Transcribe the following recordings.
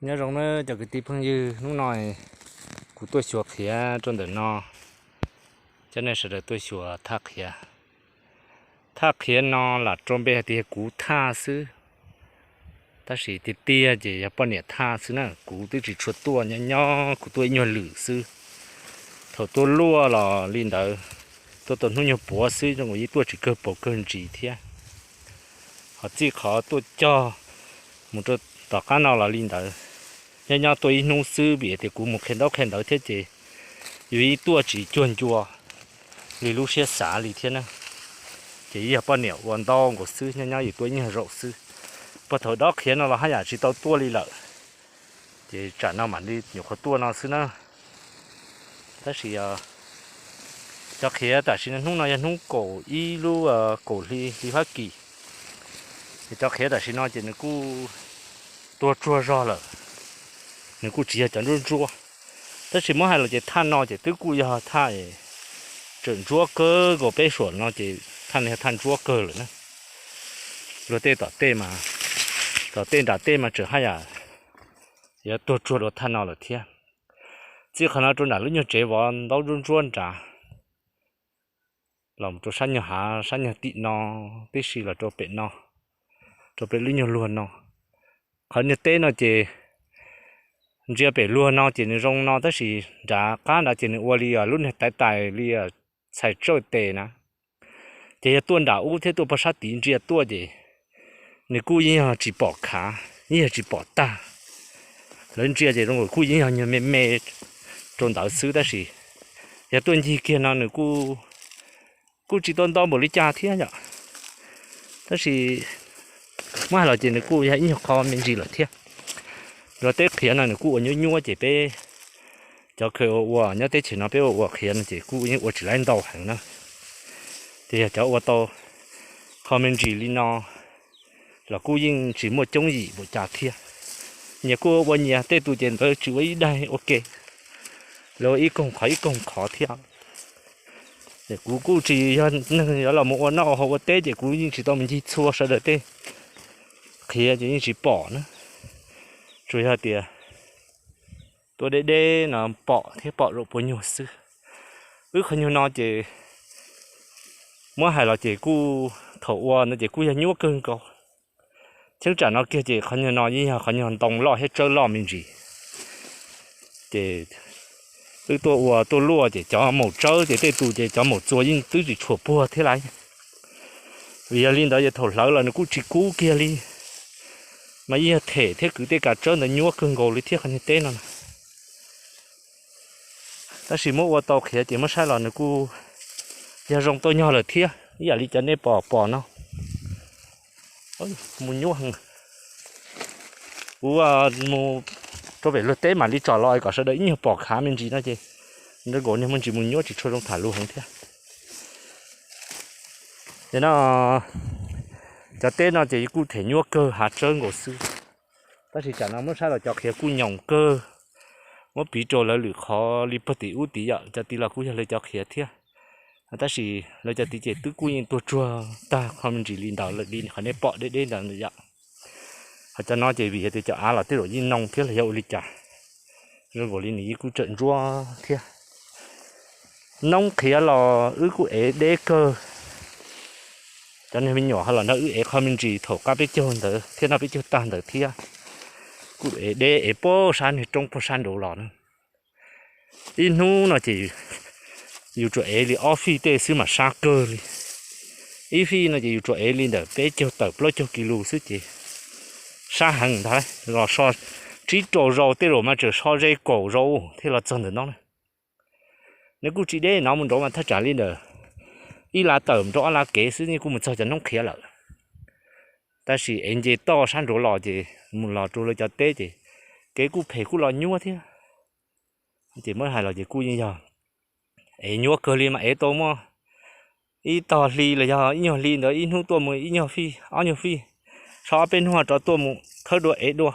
Nyob zoo na cov kwv tij phooj ywg, hnub no kuv tuaj xyuas qhiav rau ntawm no, coj nej sawv daws tuaj xyuas thaj qhiav. Thaj qhiav no lam rau npe hais tias yog kuv thaj xwb, tab sis tiag tiag ces yog poj niam thaj xwb na. Kuv twb tsis tshua tuaj, nyob nyob kuv tuaj ib nyuag lwm xwb. Thaum tuaj luaj los li ntawd, tuaj tau hnub nyuag puav xwb, zoo nkaus yeej tuaj tsis kawg paus kawg ntsis thiab. Ho txij qhov tuaj cog mus rau tom qab no los li ntawd, nyob nyob tuaj ib hnub xwb vim tias kuv mus qhia ntaub qhia ntawv thiab ces yus yeej tuaj tsis cuag ncua li lub siab xav li thiab na. Ces yog poj niam ua ntau nkaus xwb, nyob nyob yus tuaj ib nyuag zaus xwb. Puag thaum dob qhiav no los haj yam tsis tau tuaj li lawm, ces tsam no mam li nyuam qhuav tuaj no xwb na. Tab sis cov qhiav tam sim no, hnub no yog hnub kaum ib lub kaum hli hli Fab Kis, es cov qhiav tam sim no ces nws kuj tuag tsuag zog lawm, nws kuj tsis yog cov ntsuab ntsuab. Tab sis muab hais los ces thaj no ces twb kuj yog thaj tseem ntsuab kawg nkaus, peb suam no ces thaj no yog thaj ntsuab kawg lawm na. Luag tej tom tej mas, tom tej nram tej mas tseem haj yam yuav tuag tsuag dua thaj no lawm thiab. Txij qhov no rau nram lub nyuag tsev vov ntaub ntsuab ntsuab nrad, los rau sab nyuag hav sab nyuag tim no tib si los rau pem no, rau pem lub nyuag luag no. Qhov niag teb no ces ntsia pem luag no ces nws zoo no, tab sis nrad qab nrad ces nws ua li lub niag taiv tais li txhais tsawj tes na. Ces yog tuaj nram ub thiab tuaj pog sab tid ntsia tuaj ces nws kuj yeej yog tsis pom khav, yeej yog tsis pom tag. Lawv ntsia ces zoo kuj yeej yog nyuag me me rau ntawd xwb, tab sis yog tuaj ncig kiag no nws kuj tsis tau ntau npaum li cas thiab yom. Tab sis muab hais los ces nws kuj yog ib nyuag qho me ntsis lawm thiab. Luag teb qhiav no nws kuj ua nyuab nyuab ces peb cov khaws ua ua nyob teb chaws no peb ua ua qhiav no ces kuj yeej ua tsis laib ntau heev na. Ces yog cov ua tau qho me ntsis li no los kuj yeej tsis muaj coob yim npaum cas thiab. Nyias kuj ua nyias, tej tus ces ntawd tsis ua ib daig ua ke, lawv ua ib koog qhov ib koog qhov thiab. Kuv kuj tsis yog neeg yuav los mus ua noj ua haus ua teb ces kuv yeej tsis tau mus ncig txhua sawv daws tej qhiav ces yeej tsis pom na. Tsuas yog tias tuaj deb deb no pom thiab pom zaum puas nyuag xwb. Wb qhov nyuag no ces muab hais los ces kuj thaum ua no ces kuj yog nyuab kawg nkaus. Cheeb tsam no kiag ces qhov nyuag no yeej yog qhov nyuag ntoo loj thiab tsawb loj me ntsis. Ces wb tuaj ua tuaj luaj ces cov maum tsawb ces tej tus ces cov maum txuas yeej twb tsis tshuam puag thiab lauj. Vim yog li ntawd ces thaum hlawv los nws kuj tsis kub kiag li, mas yeej yog them thiab kwv tej kav tsawb ntawd nyuab kawg nkaus li thiab qhov niag teb no na. Tab sis muab ua tau qhiav ces muab saib los nws kuj yog zoo tau nyog lawm thiab, ib yam li cov nej pom pom no. Mus nyuab heev. Kuv mus rau pem luag teb mam li tsom los kom sawv daws ib nyuag pom khav me ntsis no ces nrog nkaus niag me ntsis mus nyuab tsis tshua zoo tham lus heev thiab. Ces no cov teb no ces kuj them nyuab kawg hav tsawb nkaus xwb. Tab sis tsam no muab saib los cov qhiav kuj nyoos kawg. Muab piv rau lawv lwm qhov li puag tim ub tid yom, cov tid los kuj yog lawv cov qhiav thiab. Tab sis lawv cov tid ces twb kuj yeej tuag tsuag tag qho me ntsis li ntawd lawm li qhov nej pom deb deb ntawd yom. Ho cov no ces vim yog tias cov av los tej zaum yeej noo thiab los yog ua li cas, zoo nkaus li nws yeej kuj tseem ntsuab thiab. Noob qhiav los wb kuj ev deb kawg. Cov niag me nyuam ho los nrog wb ev qho me ntsis thaum qab peb caug ntawd thiab noj peb caug tag ntawd thiab. Kuj ev deb ev puag sab niag roob puag sab nraud los na. Ib hnub no ces yus tsuas ev li ob fij tej xwb mas sab kawg li. Ib fij no ces yus tsuas ev li ntawm peb caug tawm plaub caug kis lus xwb ces sab heev ntag. Los so tsib rau zaus tej zaum mas tseem so ze kaum zaus thiaj los txog ntawm no na. Nws kuj tsis deb no, mus nraud mas thaj tsam li ntawm ib lab tawm nraud ob lab kev xwb yeej kuj mus txog cov noob qhiav lawm. Tab sis ev nce toj sab nraud los ces mus los rau lawv cov teb ces kev kuj phem kuj los nyuab thiab. Ces muab hais los ces kuj yeej yog ev nyuab kawg li mas ev tau muaj ib tog hli los yog ib nyuag hli ntawd ib hnub tuaj mus ib nyuag fij ob nyuag fij, so ob peb hnub rov tuaj mus khawb dua ev dua.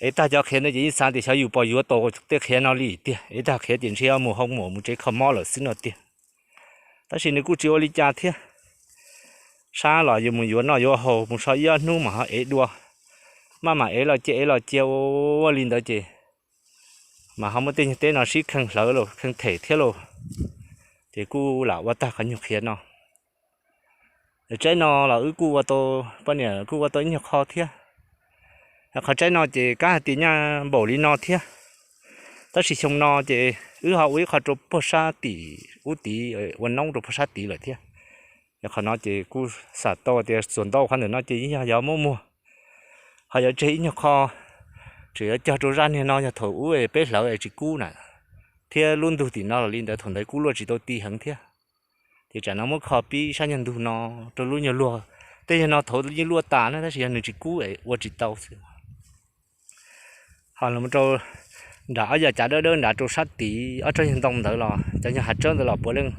Ev tag cov qhiav ntawd ces yeej xav tias xyov yus puas yuav tau tej qhiav no li tiag, ev tag qhiav ces ntshe mus hoo muam mus tsev kho mob lawm xwb no tiag. Tab sis nws kuj tsis ua li cas thiab. Sab los yus mus yuav noj yuav haus mus so ib ob hnub mas ho ev dua. maj mam ev los cia ev los cia ua li ntawd ces mas ho muab tej nyuag teb no sib kheej hlawv los kheej them thiab lauj, ces kuj lam ua tag qhov nyuag qhiav no. Tsaib no los wb kuj ua tau, poj niam kuj ua tau ib nyuag qho thiab. Qhov tsaib no ces kab hais tias nyaj npaum li no thiab, tab sis xyoo no ces wb ho ua ib qho rau puag sab tim ub tid, ua noob rau puag sab tid lawm thiab. Yog qhov no ces kuj xam tau tias txuas ntau qhov ntawm no ces yeej yog yuav muab muag, ho yuav tseg ib nyuag qho, tseem yuav cog rau zaj niag no yog thaum ub peb hlawv es tsis kub na, thiab lub ntug tim no los li ntawd thaum ntawd kuj luaj tsis tau ti heev thiab. Ces tsam no muab kho pib sab nyuag ntug no rau lub nyuag luag, tej nyuag no thaum yeej luaj tas na tab sis yog nws tsis kub es ua tsis tau xwb. Ho los rau nram ob yam cav dawb dawb nrad rau sab tid ob tsob nyuag ntoo ntawd los cov nyuag hav tsawb ntawd los puav leej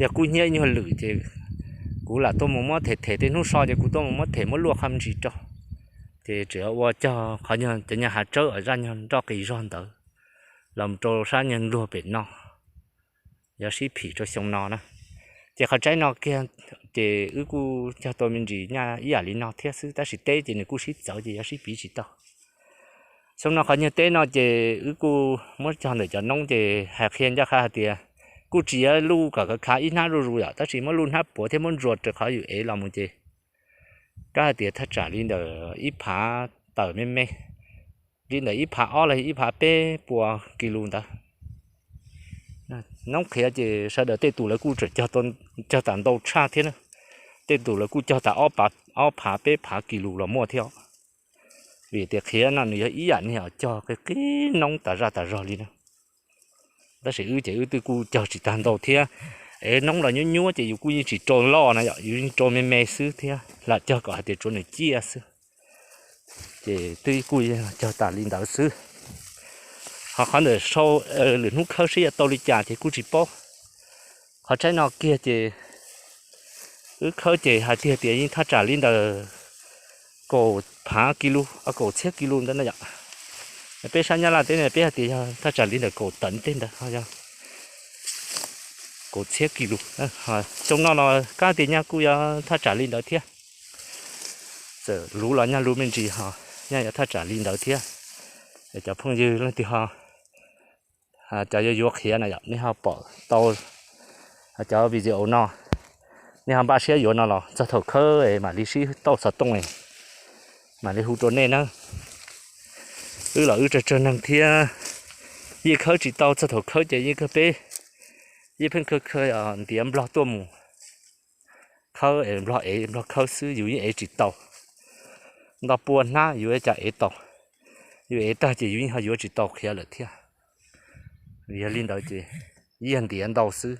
yog kub hnyiab ib nyuag lwm ces kuv lam tuaj mus muab them them tej hnub so ces kuv tuaj mus muab them muab luaj qhov me ntsis rau. Ces tseem ua cog qhov nyuag cov nyuag hav tsawb uas zaj nyuag nroj qis zog ntawd los rau sab nyuag luag pem no, yuav sib phim rau xyoo no na. Ces qhov tsaib no kiag ces wb kuj cog tau me ntsis nyaj ib yam li no thiab xwb tab sis teb ces nws kuj sib txawv ces yuav sib piv tsis tau. Xyoo no qhov nyuag teb no ces wb kuj muab cog ntawm cov noob ces hais qhia ncaj qha hais tias kuj tsis yuav luj kom khav khav ib hnab zuj zus yom tab sis muab luj hnab puav thiab muab ntsuas raws qhov yus ev los mus ces kab hais tias thaj tsam li ntawm ib phav tawm me me, li ntawm ib phav ob los ib phav peb puas kis lus ntawd. Noob qhiav ces sawv daws tej tus lawv kuj tseem cog tas ntau tshaj thiab na, tej tus lawv kuj cog tas ob phav peb phav kis lus los muaj thiab os. Vim tias qhiav no nws yog ib yam niag cog qi qib noob tas zaj tas zog li na. Tab sis wb ces wb twb kuj cog tsis tag ntau thiab, ev noob los nyuab nyuab ces yus kuj yeej tsis rau loj na yom, yus yeej rau me me xwb thiab lam cog kom hais tias tsuav nws ciaj xwb, ces twb kuj cog tas li ntawd xwb. Ho qhov ntawm sau lwm hnub khawb seb yuav tau li cas ces kuj tsis paub. Qhov tsaib no kiag ces wb khawb ces hais tiag tias yeej thaj tsam li ntawm kaum phav kis lus, kaum txhiab kis lus ntawd na yom. Peb sab Nyab Laj teb ne peb hais tias yog thaj tsam li ntawm kaum tawm tej ntawd ho yog kaum txhiab kis lus. Xyoo no los kab tias nyaj kuj yuav thaj tsam li ntawd thiab. Txawm luv los nyaj luv me ntsis ho nyaj yuav thaj tsam li ntawd thiab. Cov phooj ywg leej twg ho cov yuav yuav qhiav na yom, nej ho pom tau cov video no, nej ho npaj siab yuav no los txog thaum khawb es mam li sib tauj xov tooj, mam li hu rau nej nawb. Wb los wb tsawg tsawg neeg thiab, yeej khawb tsis tau, txog thaum khawb ces yeej kawg peb, yeej pheej kawg ntiav nplog tuaj mus khawb es nplog ev nplog khawb xwb, yus yeej ev tsis tau. Nto pua hnab yus ua cas ev tau, yus ev tag ces yus yeej ho yuav tsis tau qhiav lawm thiab. Yog li ntawd ces yeej yog ntiav ntau xwb.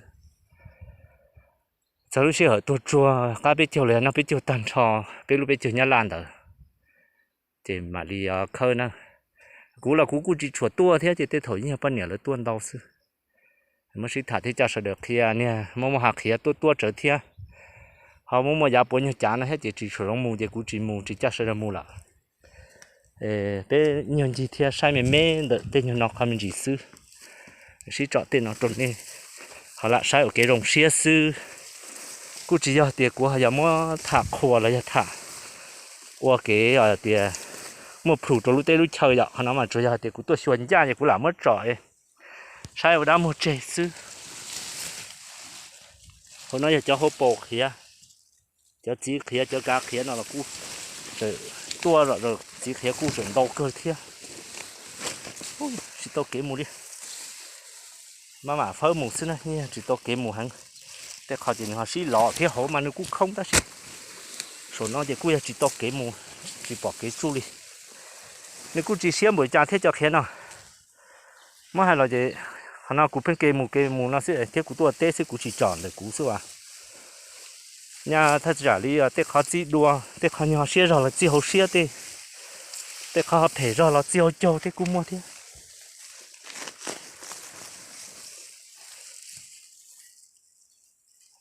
Txog lub sij hawm tuag tsuag qab peb caug los yog noj peb caug tag nrho, peb lub peb caug Nyab Laj ntawd, ces mam li khawb na. Kuv los kuv kuj tsis tshua tuaj thiab ces tej thaum yeej yog poj niam lawv tuaj ntau xwb. Muab sib tham thiab coj sawv daws qhia, niag muaj muaj hais qhiav tuaj tuaj tsawv thiab, ho muaj muaj yav puav nyuag cav no thiab ces tsis tshua zoo mus ces kuv tsis mus tsis coj sawv daws mus lawm. Peb nyuag ncig thiab saib me me ntawm tej nyuag no qhov me ntsis xwb, sib tsom tej no rau nej ho lam saib ua kev zoo siab xwb. Kuj tsis yog tias kuv ho yog muab tham qhuas los yog tham ua kev tias muaj plhus rau lub teb lub chaw yom, qhov no mas tsuas yog tias kuv tuaj xyuas ncaj ces kuv lam muab tsom saib ua dab muag tseg xwb. Hauv no yog cov hauv paus qhiav, cov txiv qhiav cov kav qhiav no los kuj tseem tuaj, txiv qhiav kuj tseem ntau kawg thiab. Tsis tau kev mus li, maj mam fawb mus xwb na, yeej tsis tau kev mus heev. Tej qhov ces nws ho sib lov thiab, hauv mas nws kuj khoob tab sis saum no ces kuj yog tsis tau kev mus, tsis pom kev tsuj li. Nws kuj tsis siab npaum cas thiab cov qhiav no. Muab hais los ces qhov no kuv pheej kev mus kev mus no xwb thiab kuv tuaj teb xwb kuv tsis tsom ntawm kuv xwb as. Nyaj thaj tsam li tej qhov txij dua, tej qhov nyuag siab zog los txij hauv siab tej, tej qhov phem zog los txij hauv caug tej kuj muaj thiab.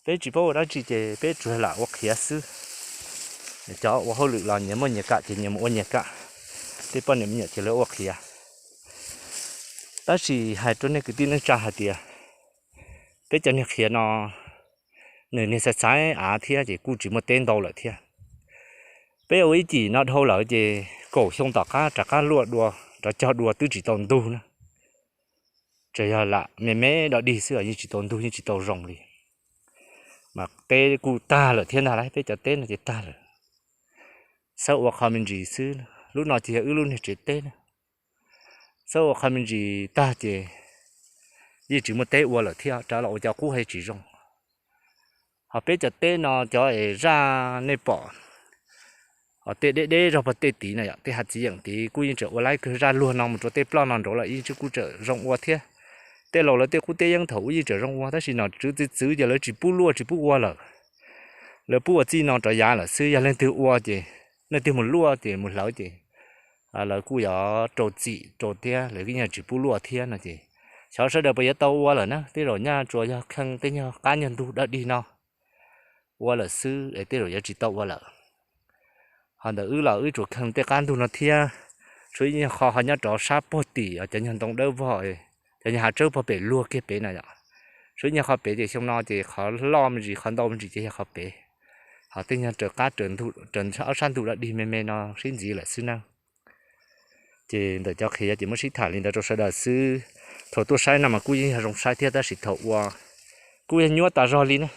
Peb tsis paub ua dab tsi ces peb tsuas lam ua qhiav xwb. Cov ua hauj lwm los nyias muaj nyias kam ces nyias mus ua nyias kam, tej poj niam me nyuam ces lawv ua qhiav. Tab sis hais rau nej kwv tij neej tsa hais tias peb cov niag qhiav no nws niag xaiv xaiv av thiab ces kuj tsis muaj teb ntau lawm thiab. Peb ua ib cim no dhau lawm ces kaum xyoo tom qab rov qab luaj dua, rov cog dua twb tsis tau ntug na. Tsuas yog lam me me dog dig xwb os, yeej tsis tau ntug yeej tsis tau zoo li. Mas teb kuj tag lawm thiab ntag lauj, peb cov teb no ces tag lawm. Xawb ua qho me ntsis xwb, lub no ces yog wb lub niag tsev teb na. Xawb ua qho me ntsis tag ces yeej tsis muaj teb ua lawm thiab, rov los ua cov qub haj tsis zoo. Ho peb cov teb no cov es zaj nej pom, ho tej deb deb zog pog tej tid na yom, tej hav txiv yeem tid kuj yeej tseem ua laib kawg, zaj luag no mus rau tej ploj no nraud lawm yeej kuj tseem zoo ua thiab. Tej laus lawv tej qub teb yeeb thaum ub yeej tseem zoo ua, tab sis nom tswv txwv txwv ces lawv tsis pub luaj tsis pub ua lawm. Lawv pub ua txij no rov yav lawm xwb, yog leej twg ua ces, leej twg mus luaj ces mus hlawv ces lawv kuj yuav rau txim rau thiab, lawv kuj yeej tsis pub luaj thiab no ces xyov sawv daws puas yuav tau ua lawm na. Tej zaum nyaj tsuas yog kheej tej nyuag qab nyuag ntug dog dig no ua lawm xwb es tej zaum yuav tsis tau ua lawm. Ho ntawm wb los wb tsuas kheej tej qab ntug no thiab. Tshuav ib nyuag qho ho nyob rov sab puag tim cov nyuag ntoo dawb vog, cov nyuag hav tsawb puag pem luag kiag pem na yom. Tshuav ib nyuag qho pem ces xyoo no ces qhov loj me ntsis qhov ntau me ntsis ces yog qhov pem. Ho tej nyuag raws qab raws ob sab ntug dog dig me me no sib ntxiv lawm xwb na. Ces ntawm cov qhia ces muab sib tham li ntawd rau sawv daws xwb. Thaum tuaj saib no mas kuj yeej yog zoo saib thiab tab sis thaum ua kuj yog nyuaj tas zog li na.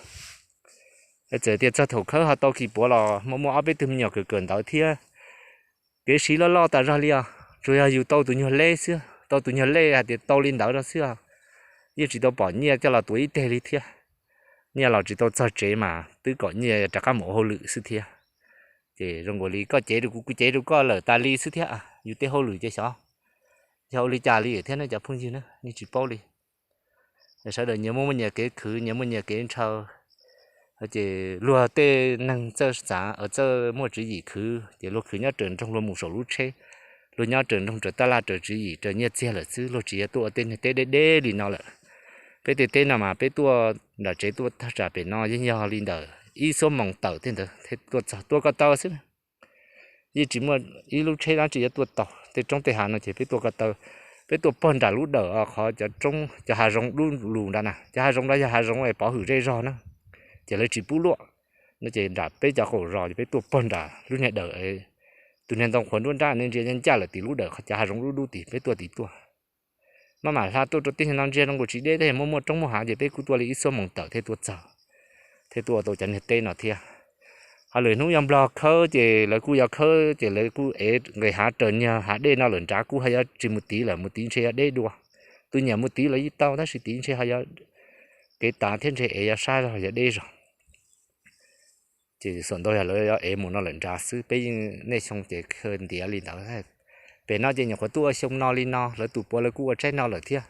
Txawm tias txog thaum khawb ho tau kis puav los muaj muaj ob peb tug me nyuam kawm kawm ntawv thiab. Kev siv loj loj tas zog li os, tsuas yog yus tau tus nyuag lej xwb, tau tus nyuag lej hais tias tau li ntawd no xwb os. Yeej tsis tau pom nyiaj coj los tuav ib teg li thiab. Nyiaj los tsis tau txog tsev mas twb kom nyiaj rov qab mus ua hauj lwm xwb thiab. Ces zoo nkaus li koj cev rau kuv kuv cev rau koj lawm tas li xwb thiab. Yus tej hauj lwm ces xyov yog ua li cas li thiab nej cov phooj ywg na, yeej tsis paub li. Sawv daws nyias muaj muaj nyias kev khwv, nyias muaj nyias kev ntshaw. Ces luag tej neeg txawj txav txawj muaj tswv yim khwv ces luag khwv nyob raws nroog, luag mus saum lub tsheb, luag nyob raws nroog raws taj laj raws tswv yim raws nyiaj txiag lawm xwb, luag tsis yog tuaj ua tej niag teb deb deb li no lawm. Peb tej teb no mas peb tuaj nram tsev tuaj tag tsam pem no yeej yog li ntawm ib xuab moos tawm tej ntawd thiaj tuaj txog, tuaj ko taw xwb. Yeej tsis muaj ib lub tsheb dab tsi yuav tuaj tau tej roob tej hav no ces peb tuaj ko taw. Peb tuaj pog nram lub dawm qhov cov roob cov hav zoov dub lug nrad na, cov hav zoov nrad yog hav zoov es pov hwm zej zog na, ces lawv tsis pub luaj no ces nram peb cov qaum zos ces peb tuaj pog nram lub niag dawm, tus niag ntoo qhuav nruab nrab nej ntsia ncaj lawm tim lub dawm cov hav zoov dub dub tid peb tuaj tid tuaj. Maj mam hla tuaj rau tej niag no ntsia zoo nkaus tsis deb thiab, muaj muaj roob muaj hav ces peb kuj tuaj li ib xuab moos tawm thiaj tuaj txog, thiaj tuaj ua tau cov niag teb no thiab. Ho lwm hnub yog nplog khawb ces lawv kuj yuav khawb ces lawv kuj ev nqes hav raws niag hav dej no lawm nrad kuj ho yuav tsis mus tid lawm, mus tid ntshe yuav deb dua. Tus nyiam mus tid los yeej tau tab sis tid ntshe ho yuav kev tav thiab ntshe ev yuav sab zog yuav deb zog. Ces xam ntau yog lawv yuav ev mus no lawm nrad xwb, peb yeej nej xyoo ces khaws ntiav li ntawd. Pem no ces nyuam qhuav tuaj ua xyoo no li no, lawv tus puav lawv kuj ua tsaib no lawm thiab.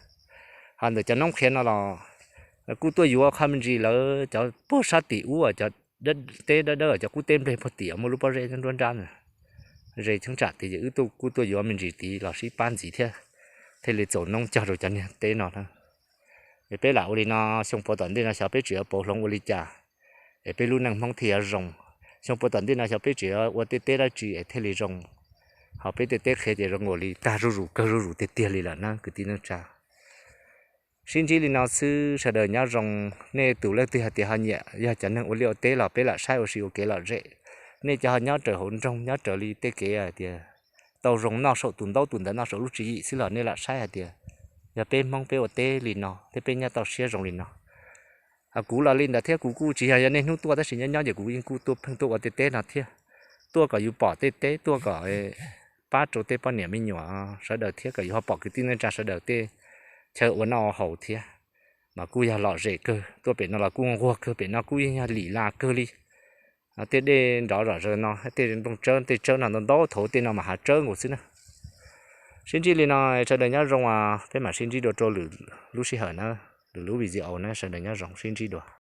Ho ntawm cov noob qhiav no los kuj tuaj yuav qho me ntsis lawv cov puag sab tim ub, cov teb dawb dawb, cov qub teb nplej puag tim muaj lub pob zeb nruab nrab na. Ze cheeb tsam tias wb kuj tuaj yuav me ntsis tid los sib pab ntxiv thiab, thiaj li txaus noob cog rau cov niag teb no na. Es peb lam ua li no, xyoo puav tom ntej no xyov peb tseem yuav pauv hloov ua li cas es peb lub neej Hmoob thiaj yuav zoo. Xyoo puav tom ntej no xyov peb tseem yuav ua tej teb dab tsi es thiaj li zoo. Ho peb tej teb qhiav ces zoo nkaus li tag zuj zus kawg zuj zus tiag tiag li lawm na kwv tij neej tsa. Sib ntsib li no xwb, sawv daws nyob zoo. Nej tus leej twg hais tias ho nyiam yog cov neeg ua liaj ua teb los peb lam saib ua si ua kev lom zem. Nej cov ho nyob raws hauv nroog nyob raws li tej kev hais tias tau zoo noj saum tus ntaub tus ntawv noj saum lub tswv yim xwb los nej lam saib hais tias yog peb Hmoob peb ua teb li no thiab peb nyob toj siab zoo li no. Kuv los li ntawd thiab, kuv kuj tsis yog yog niaj hnub tuaj tab sis nyob nyob ces kuv yeej kuj tuaj pheej tuaj ua tej teb no thiab. Tuaj kom yus pom tej teb, tuaj kom pab rau tej poj niam me nyuam sawv daws thiab kom yus ho pom kwv tij neej tsa sawv daws tej chaw ua noj ua haus thiab. Mas kuj yog lom zem kawg, tuaj pem no los kuj nquag kawg, pem no kuj yeej yog lim las kawg li. Tej dej nrov zom zaws no, tej nplooj tsawb tej tsawb no ntau ntau, thaum tej no mas hav tsawb nkaus xwb na. Sib ntsib li no, sawv daws nyob zoo, peb mam sib ntsib dua rau lwm lub sij hawm na, lwm lub video na, sawv daws nyob zoo sib ntsib dua.